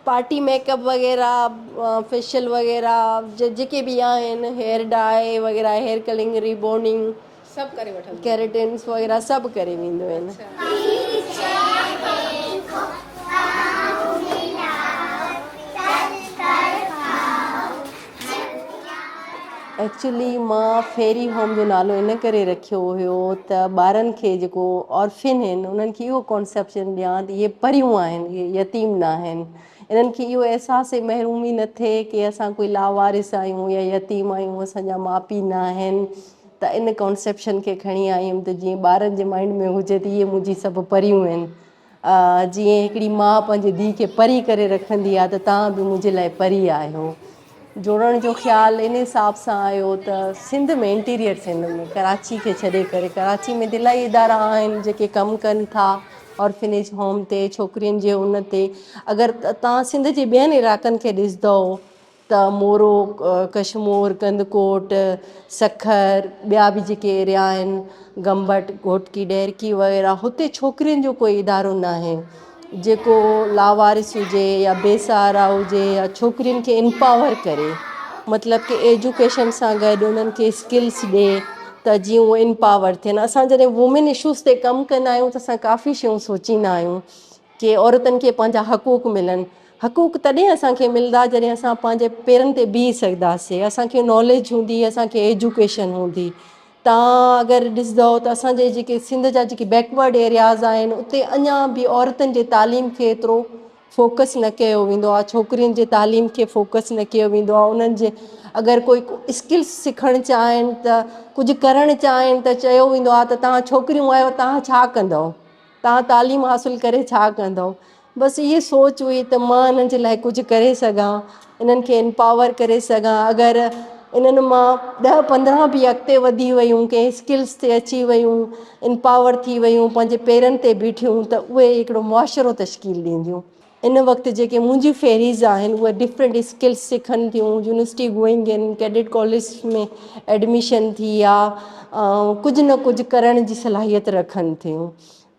Party make up وغيره facial وغيره جيڪي به آهن هيئر ڊائي وغيره هيئر ڪلنگ ريبوننگ سڀ ڪري وٺندو ڪيريٽنس وغيره سڀ ڪري ويندو آهن. ايڪچولي مان فيري هوم جو نالو ان ڪري رکيو هيو ته ٻارن کي جيڪو آرفن آهن انهن کي اهو ڪانسيپشن ڏيان ته اهي پريون آهن اهي يتيم نه آهن انهن کي اهو احساس محرومي نه ٿئي ڪي اسان ڪوئي لاوارث آهيون يا يتيم آهيون اسان جا ماء پيء نه آهن ته ان ڪانسيپشن کي کڻي آيم ته جيئن ٻارن جي مائنڊ ۾ هجي ته اهي منهنجي سڀ پريون آهن جيئن هڪڙي ماء پنهنجي ڌيء کي پري ڪري رکندي آهي ته توهان به منهنجي لاء پري آهيو. جوڙڻ جو خيال ان حساب سان آيو ته سنڌ ۾ انٽيريئر سنڌ ۾ ڪراچي کي ڇڏي ڪري ڪراچي ۾ ته الاهي ادارا آهن جيڪي ڪم ڪن ٿا آرفنيج هوم تي ڇوڪرين جي ان تي اگر توهان سنڌ جي ٻين علائقن کي ڏسندؤ ته مورو، ڪشمور، ڪنڌڪوٽ، سکر، ٻيا به جيڪي ايريا آهن گمبٽ، گهوٽڪي، ڏهرڪي وغيره هتي ڇوڪرين جو ڪوئي ادارو ناهي جيڪو لاوارث هجي يا بي سهارا هجي يا ڇوڪرين کي انپاور ڪري مطلب ڪي ايجوڪيشن سان گڏ انهن کي اسڪلس ڏي ته جيئن اهي انپاور ٿين اسان جڏهن وومين اشوز تي ڪم ڪندا آهيون ته اسان ڪافي شيون سوچيندا آهيون ڪي عورتن کي پنهنجا حقوق ملن. حقوق تڏهن اسان کي ملندا جڏهن اسان پنهنجي پيرن تي بيهي سگهنداسين، اسان کي ناليج هوندي، اسان کي ايجوڪيشن هوندي. تان اگر ڏسندؤ ته اسان جي جيڪي سنڌ جا جيڪي بيڪورڊ ايرياز آهن اتي اڃا به عورتن جي تعليم کي ايترو فوڪس نه ڪيو ويندو آهي، ڇوڪرين جي تعليم کي فوڪس نه ڪيو ويندو آهي، انهن جي اگر ڪوئي اسڪلس سکڻ چاهين ته ڪجهه ڪرڻ چاهين ته چيو ويندو آهي ته توهان ڇوڪريون آهيو توهان ڇا ڪندؤ. توهان تعليم حاصل ڪري ڇا ڪندؤ؟ بس اهي سوچ هئي ته مان انهن جي لاء ڪجهه ڪري سگهان، انهن کي انپاور ڪري سگهان، اگر انهن مان ڏهه 15 به اڳتي وڌي ويون، ڪنهن اسڪلس تي اچي ويون، انپاور ٿي ويون، پنهنجي پيرن تي بيٺيون ته اهي هڪڙو معاشرو تشڪيل ڏينديون. ان وقت جيڪي منهنجون فيريز آهن اهي ڊفرنٽ اسڪلس سکن ٿيون، يونيورسٽي گوئنگ آهن، ڪيڊٽ ڪاليج ۾ ايڊميشن ٿي آ، ڪجهه نه ڪجهه ڪرڻ جي صلاحيت رکن ٿيون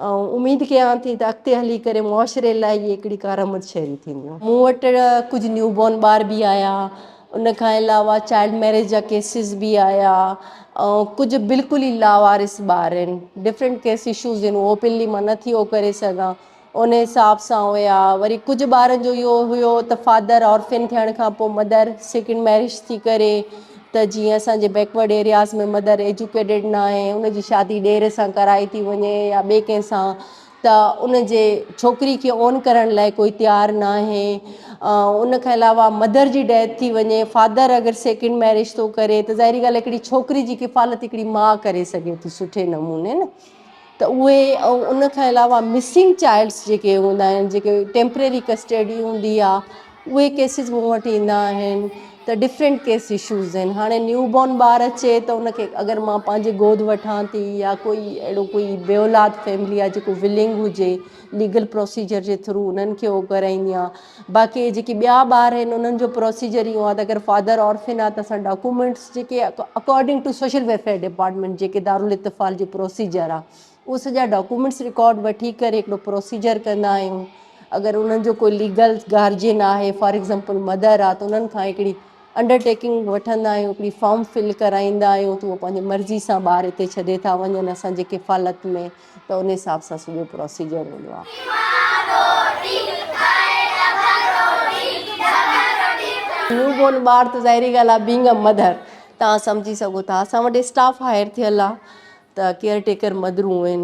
۽ اميد ڪيان ٿي ته اڳتي هلي ڪري معاشري لاء اهي هڪڙي ڪارآمد شهري ٿينديون. مون وٽ ڪجهه نيو بورن ٻار به آيا، ان کان علاوه چائلڊ ميريج جا ڪيسز به آيا ۽ ڪجهه بلڪل ئي لاوارث ٻار آهن، ڊفرنٽ ڪيس اشوز آهن، اهو اوپنلي مان نه ٿي اهو ڪري سگهان. ان حساب سان هيا وري ڪجهه ٻارن جو اهو هيو ته فادر آرفن ٿيڻ کان پوء مدر سيڪنڊ ميرج ٿي ڪري ته جيئن اسان جي بيڪورڊ ايرياز ۾ مدر ايجوڪيٽيڊ نه آهي ان جي شادي ڏير سان ڪرائي ٿي وڃي يا ٻئي ڪنهن سان ته ان جي ڇوڪري کي اون ڪرڻ لاء ڪوئي تيار نه آهي ان کان علاوه مدر جي ڊيٿ ٿي وڃي فادر اگر سيڪنڊ ميرج ٿو ڪري ته ظاهري ڳالهه هڪڙي ڇوڪري جي ڪفالت هڪڙي ماء ڪري سگهي ٿي سٺي نموني نه ته اهي ۽ ان کان علاوه مسنگ چائلڊس جيڪي هوندا آهن جيڪي ٽيمپرري ڪسٽڊي هوندي آهي اهي ڪيسز مون وٽ ايندا آهن ته ڊفرنٽ ڪيس اشوز آهن هاڻي نيو بورن ٻار اچي ته ان کي اگر مان پنهنجي گود وٺان ٿي يا ڪوئي اهڙو ڪوئي بي اولاد فيملي آهي جيڪو ولنگ هجي ليگل پروسيجر جي ٿرو انهن کي اهو ڪرائيندي آهيان باقي جيڪي ٻيا ٻار آهن انهن جو پروسيجر اهو آهي ته اگر فادر آرفن آهي ته اسان ڊاڪومينٽس جيڪي according to social welfare department جيڪي دارالاتفال جو پروسيجر آ اهو سڄا ڊاڪومينٽس رڪارڊ وٺي ڪري هڪڙو پروسيجر ڪندا آهيون اگر انهن جو ڪوئي ليگل گارجين آهي فار ايگزامپل مدر آ ته انهن کان هڪڙي انڊر ٽيڪنگ وٺندا آهيون هڪڙي فارم فل ڪرائيندا آهيون ته اهو پنهنجي مرضي سان ٻار هتي ڇڏي ٿا وڃن اسان جي ڪفالت ۾ ته ان حساب سان سڄو پروسيجر هوندو آهي. نيو بورن ٻار ته ظاهري ڳالهه آهي بينگ ا مدر توهان سمجهي سگهو ٿا اسان وٽ اسٽاف هائر ٿيل آهي ته ڪيئر ٽيڪر مدرون آهن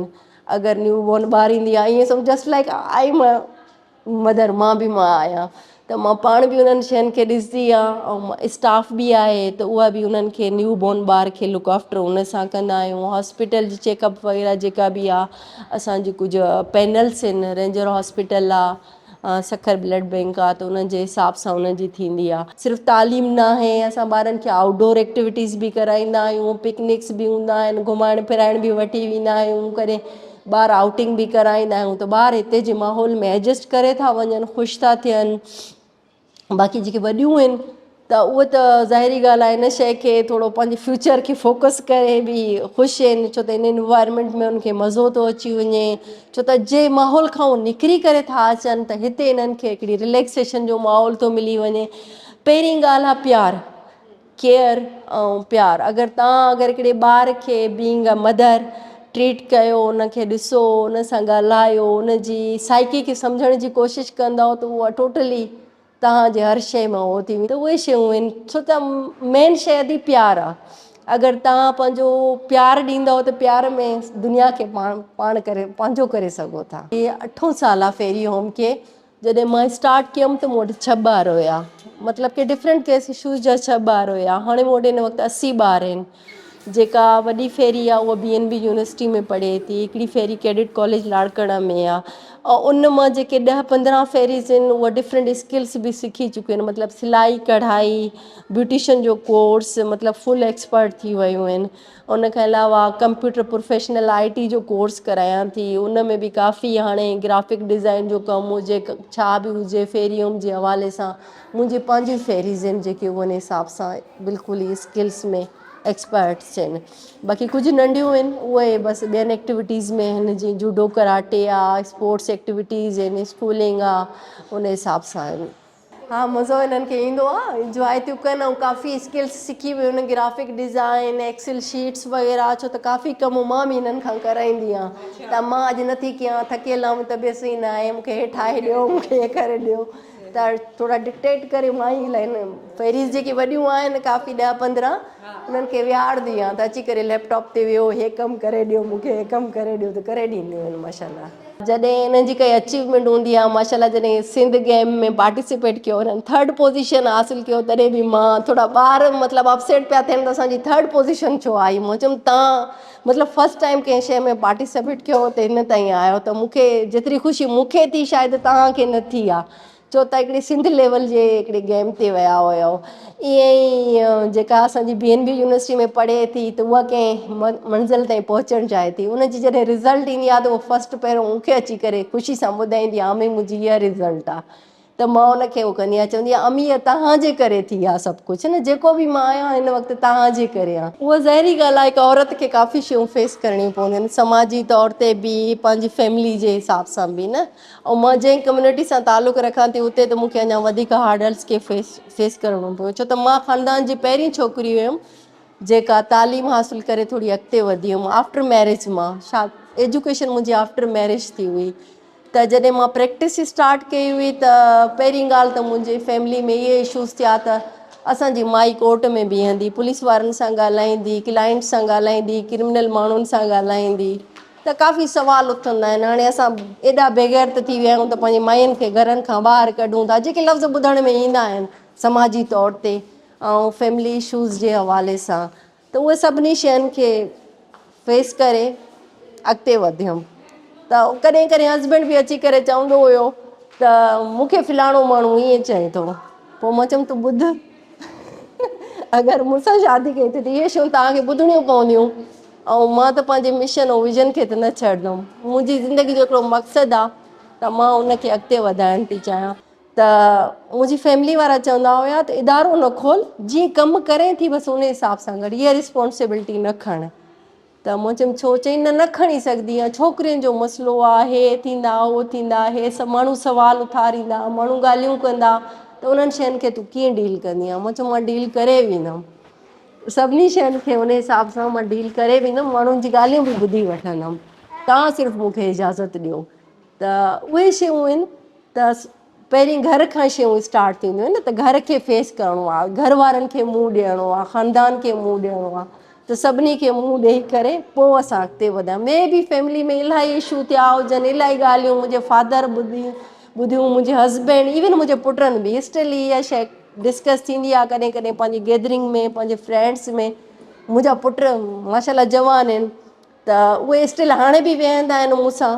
اگر نيو بورن ٻار ايندي آهي ائين سمجهه just like I M mother مان به ماء آهيان ته مان پاڻ به انهن شين کي ڏسندي آهيان ۽ اسٽاف به آهي ته اها به انهن کي نيو بورن ٻار کي لڪ آفٽر ان سان ڪندا آهيون هاسپيٽل جي چيڪ اپ وغيره جيڪا به آهي اسانجي ڪجهه پينلس آهن رينجر هاسپيٽل آهي سکر بلڊ بينڪ آهي ته انهن جي حساب سان انهن جي ٿيندي آهي صرف تعليم نه آهي اسان ٻارن کي آئوٽ ڊور ايڪٽيوٽيز به ڪرائيندا آهيون پڪنڪس به هوندا آهن گهمائڻ ڦرائڻ به وٺي ويندا آهيون ڪڏهن ٻار آئوٽنگ به ڪرائيندا آهيون ته ٻار هتي جي ماحول ۾ ايڊجسٽ ڪري ٿا وڃن خوش ٿا ٿين باقي جيڪي وڏيون آهن ته ته اهو ته ظاهري ڳالهه آهي ان شيء کي ٿورو پنهنجي فيوچر کي فوڪس ڪري به خوش آهن ڇو ته ان انوائرمينٽ ۾ انهن کي مزو ٿو اچي وڃي ڇو ته جنهن ماحول کان هو نڪري ڪري ٿا اچن ته هتي انهن کي هڪڙي رليڪسيشن جو ماحول ٿو ملي وڃي. پهرين ڳالهه آهي پيار، ڪيئر ۽ پيار اگر توهان اگر هڪڙي ٻار کي بينگ اي مدر ٽريٽ ڪيو ان کي ڏسو ان سان ڳالهايو ان جي سائيڪي کي سمجهڻ جي ڪوشش ڪندؤ ته اها ٽوٽلي توهان جي هر شيء مان اهو ٿي ويندو اهي شيون آهن ڇو ته مين شيء ادي پيار آ اگر توهان پنهنجو پيار ڏيندؤ ته پيار ۾ دنيا کي پاڻ پاڻ ڪري پنهنجو ڪري سگهو ٿا. هي اٺون سال آ فيري هوم کي جڏهن مان اسٽارٽ ڪيم ته مون وٽ ڇهه ٻار هيا مطلب ڪي ڊفرنٽ ڪيس اشوز جا ڇهه ٻار هيا هاڻي مون وٽ هن وقت 80 ٻار آهن جيڪا وڏي فيري آ اها بي اين بي يونيورسٽي ۾ پڙهي ٿي هڪڙي فيري ڪيڊٽ ڪاليج لاڙڪاڻا ۾ آ ۽ ان مان جيڪي ڏهه 15 فيريز آهن اها ڊفرنٽ اسڪلس به سکي چڪيون آهن مطلب سلائي ڪڙهائي بيوٽيشن جو ڪورس مطلب فل ايڪسپرٽ ٿي ويون آهن ان کان علاوه ڪمپيوٽر پروفيشنل I ٽي جو ڪورس ڪرايان ٿي ان ۾ به ڪافي هاڻي گرافڪ ڊزائن جو ڪم هجي ڇا به هجي فيريوم جي حوالي سان منهنجي پنهنجي فيريز آهن جيڪي ان حساب سان بلڪل ئي اسڪلس ۾ ايڪسپرٽس آهن باقي ڪجهه ننڍيون آهن اهي بس ٻين ايڪٽيوٽيز ۾ آهن جيئن جوڊو ڪراٽي آ اسپورٽس ايڪٽيوٽيز آهن اسڪولنگ آ ان حساب سان آهن. ها مزو هنن کي ايندو آ انجواء ٿيون ڪن ۽ ڪافي اسڪلس سکي ويون آهن گرافڪ ڊزائن ايڪسل شيٽس وغيره ڇو ته ڪافي ڪم مان به هنن کان ڪرائيندي آهيان ته مان اڄ نٿي ڪيان ٿڪيل آهيان طبيعت صحيح نه آهي مونکي هي ٺاهي ڏيو مونکي هي ڪري ڏيو ته ٿورا ڊڪٽيٽ ڪري مان ئي الائي فيريز جيڪي وڏيون آهن ڪافي ڏهه 15 انهن کي ويهارندي آهيان ته اچي ڪري ليپ ٽاپ تي ويهو هي ڪم ڪري ڏيو مون کي هي ڪم ڪري ڏيو ته ڪري ڏينديون آهن ماشاء الله. جڏهن انهن جي ڪائي اچيومينٽ هوندي آهي ماشاء الله جڏهن سنڌ گيم ۾ پارٽيسپيٽ ڪيو انهن ٿرڊ پوزيشن حاصل ڪيو تڏهن به مان ٿورا ٻار مطلب اپسيٽ پيا ٿين ته اسان جي ٿرڊ پوزيشن ڇو آئي مون چيم تان مطلب فرسٽ ٽائيم ڪنهن شيء ۾ پارٽيسپيٽ ڪيو ته هن تائين آيو ته مون کي جيتري خوشي مون کي ٿي شايد توهان کي نه ٿي آهي ڇو ته هڪڙي سنڌ ليول جي هڪڙي گيم تي ويا هيا ائين ئي جيڪا اسان جي بي اين بي يونيورسٽي ۾ پڙهي ٿي ته اها ڪنهن منزل تائين پهچڻ چاهي ٿي ان جي جڏهن رزلٽ ايندي آهي ته اها فرسٽ پهريون مون کي اچي ڪري خوشي سان ٻڌائيندي آهي امي منهنجي اها رزلٽ آهي ته مان ان کي اهو ڪندي آهيان چوندي آهيان امي اها توهان جي ڪري ٿي آهي سڀ ڪجهه نه جيڪو به مان آهيان هن وقت توهان جي ڪري آهيان. اها ظاهري ڳالهه آهي هڪ عورت کي ڪافي شيون فيس ڪرڻيون پونديون آهن سماجي طور تي به پنهنجي فيملي جي حساب سان به نه ۽ مان جنهن ڪميونٽي سان تعلق رکان ٿي اتي ته مون کي اڃا وڌيڪ هارڊلس کي فيس فيس ڪرڻو پيو ڇو ته مان خاندان جي پهرين ڇوڪري هيم جيڪا تعليم حاصل ڪري ٿوري اڳتي وڌي هيم آفٽر ميرج مان شا ايجوڪيشن منهنجي آفٽر ميرج ٿي هئي ته جڏهن مان پريڪٽس اسٽارٽ ڪئي هئي ته پهرين ڳالهه ته منهنجي فيملي ۾ اهي اشوز ٿيا ته اسان جي مائي ڪورٽ ۾ بيهندي پوليس وارن سان ڳالهائيندي ڪلائنٽ سان ڳالهائيندي ڪرمنل ماڻهن سان ڳالهائيندي ته ڪافي سوال اٿندا آهن هاڻي اسان ايڏا بيغيرت ٿي ويا آهيون ته پنهنجي ماين کي گهرن کان ٻاهر ڪڍون ٿا جيڪي لفظ ٻڌڻ ۾ ايندا آهن سماجي طور تي ۽ فيملي اشوز جي حوالي سان ته اهي سڀني شين کي فيس ڪري اڳتي وڌيم ته ڪڏهن ڪڏهن هسبينڊ به اچي ڪري چوندو هيو ته مون کي فلاڻو ماڻهو ائين چئي ٿو پوء مان چيم تون ٻڌ اگر مون سان شادي ڪئي اٿئي ته اهي شيون توهان کي ٻڌڻيون پونديون ۽ مان ته پنهنجي مشن ۽ ويزن کي ته نه ڇڏندم منهنجي زندگي جو هڪڙو مقصد آهي ته مان ان کي اڳتي وڌائڻ ٿي چاهيان ته منهنجي فيملي وارا چوندا هيا ته ادارو نه کول جيئن ڪم ڪرين ٿي بس ان حساب سان ڪر اها رسپانسبلٽي نه کڻ ته مون چيم ڇو چئي نه نه کڻي سگهندي آهيان ڇوڪرين جو مسئلو آهي هي ٿيندا هو ٿيندا هي سڀ ماڻهو سوال اٿاريندا ماڻهو ڳالهيون ڪندا ته انهن شين کي تون ڪيئن ڊيل ڪندي آهين مون چيو مان ڊيل ڪري ويندم سڀني شين کي ان حساب سان مان ڊيل ڪري ويندم ماڻهن جي ڳالهيون به ٻڌي وٺندم توهان صرف مون کي اجازت ڏيو ته اهي شيون آهن ته پهرين گهر کان شيون اسٽارٽ ٿينديون آهن نه ته گهر کي فيس ڪرڻو آهي گهر وارن کي منهن ڏيڻو آهي خاندان کي منهن ڏيڻو آهي ته سڀني کي منهن ڏيئي ڪري پوء اسان اڳتي وڌا مي بي فيملي ۾ الاهي اشو ٿيا هجن الاهي ڳالهيون منهنجي فادر ٻڌي ٻڌيون منهنجي هسبينڊ ايون منهنجي پٽن به اسٽل اها شيء ڊسڪس ٿيندي آهي ڪڏهن ڪڏهن پنهنجي گيدرنگ ۾ پنهنجي فرينڊس ۾ منهنجا پٽ ماشاء الله جوان آهن ته اهي اسٽل هاڻي به ويهندا آهن مون سان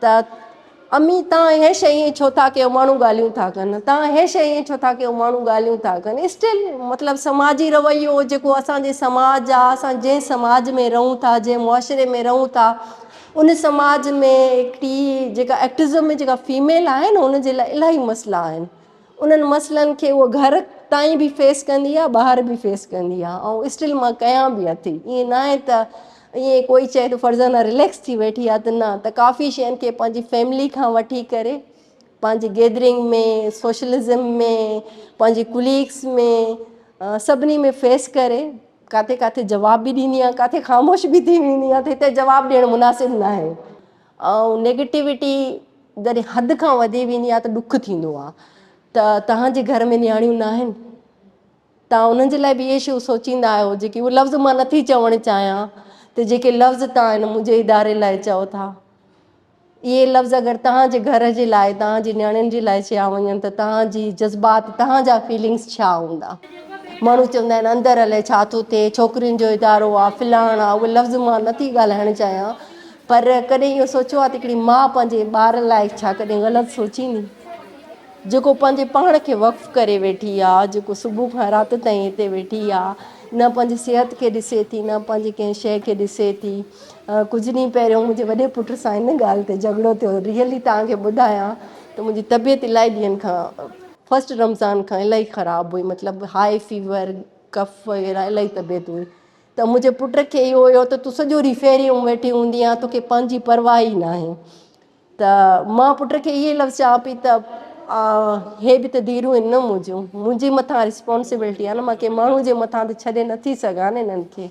ته امي تان هي شيء ائين ڇو ٿا ڪيو ماڻهو ڳالهيون ٿا ڪن تان هي شيء ائين ڇو ٿا ڪيو ماڻهو ڳالهيون ٿا ڪن اسٽل مطلب سماجي رويو جيڪو اسان جي سماج آ اسان جنهن سماج ۾ رهون ٿا جنهن معاشري ۾ رهون ٿا ان سماج ۾ هڪڙي جيڪا ايڪٽزم ۾ جيڪا فيميل آهي نه ان جي لاء الاهي مسئلا آهن. انهن مسئلن کي اهو گهر تائين به فيس ڪندي آهي ٻاهر به فيس ڪندي آهي ۽ اسٽل مان ڪيان به اٿي. ائين ناهي ته ائين ڪوئي چئي ته فرزانه رليڪس ٿي ويٺي آهي ته نه، ته ڪافي شين کي پنهنجي فيملي کان وٺي ڪري پنهنجي گيدرنگ ۾، سوشلزم ۾، پنهنجي ڪليگس ۾، سڀني ۾ فيس ڪري ڪاٿي ڪاٿي جواب به ڏيندي آهيان، ڪاٿي خاموش به ٿي ويندي آهيان ته هتي جواب ڏيڻ مناسب ناهي. ۽ نيگيٽوٽي جڏهن حد کان وڌي ويندي آهي ته ڏک ٿيندو آهي ته توهان جي گهر ۾ نياڻيون ناهن، توهان انهن جي لاء به اهي شيون سوچيندا آهيو جيڪي اهي لفظ مان نٿي چوڻ چاهيان ته جيڪي لفظ توهان هن منهنجي اداري لاء چئو ٿا، اهي لفظ اگر توهان جي گهر جي لاء، توهان جي نياڻين جي لاء چيا وڃن ته توهان جي جذبات، توهان جا فيلنگس ڇا هوندا؟ ماڻهو چوندا آهن اندر الائي ڇا ٿو ٿئي، ڇوڪرين جو ادارو آ، فلاڻ آ، اهي لفظ مان نٿي ڳالهائڻ چاهيان پر ڪڏهن اهو سوچيو آ ته هڪڙي ماء پنهنجي ٻار لاء ڇا ڪڏهن غلط سوچيندي؟ جيڪو پنهنجي پاڻ کي وقف ڪري ويٺي آ، جيڪو صبح کان رات تائين هتي ويٺي آ، نه پنهنجي صحت کي ڏسي ٿي، نه پنهنجي ڪنهن شيء کي ڏسي ٿي. ڪجهه ڏينهن پهريون منهنجي وڏي پٽ سان ان ڳالهه تي جهڳڙو ٿيو. ريئلي توهان کي ٻڌايان ته منهنجي طبيعت الاهي ڏينهن کان فرسٽ رمضان کان الاهي خراب هئي، مطلب هاء فيور، ڪف وغيره الاهي طبيعت هئي ته منهنجي پٽ کي اهو هيو ته تون سڄو ڏينهن فيريون ويٺي هوندي آهين، توکي پنهنجي پرواهه ئي ناهي. ته مان پٽ کي اهي لفظ چوان پئي ته هي به ته ڌيئرون آهن نه منهنجون، منهنجي مٿان رسپانسبلٽي آهي نه، مان ڪنهن ماڻهو جي مٿان ته ڇڏي نٿي سگهان نه انهن کي.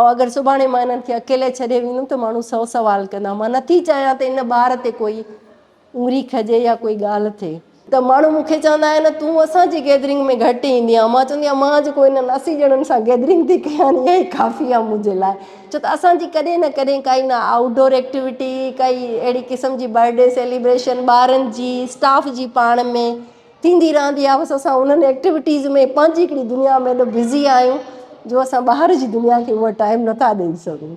۽ اگر سڀاڻي مان انهن کي اڪيلي ڇڏي ويندم ته ماڻهو سئو سوال ڪندا. مان نٿي چاهيان ته ان ٻار تي ڪوئي اڱري کڄي يا ڪوئي ڳالهه ٿئي. ته ماڻهو مون کي چوندا آهن تون اسان جي گيدرنگ ۾ گهٽ ايندي آهين. مان چوندي آهيان مان جيڪو انهن 80 ڄڻن سان گيدرنگ ٿي ڪيان اها ئي ڪافي آهي منهنجي لاء. ڇو ته اسان جي ڪڏهن نه ڪڏهن ڪائي نه آئوٽ ڊور ايڪٽيوٽي، ڪائي اهڙي قسم جي برٿ ڊي سيليبريشن ٻارن جي، اسٽاف جي پاڻ ۾ ٿيندي رهندي آهي. بس اسان انهن ايڪٽيوٽيز ۾ پنهنجي هڪڙي دنيا ۾ ايڏو بزي آهيون جو اسان ٻاهر جي دنيا کي اهو ٽائيم نٿا ڏئي سگهون.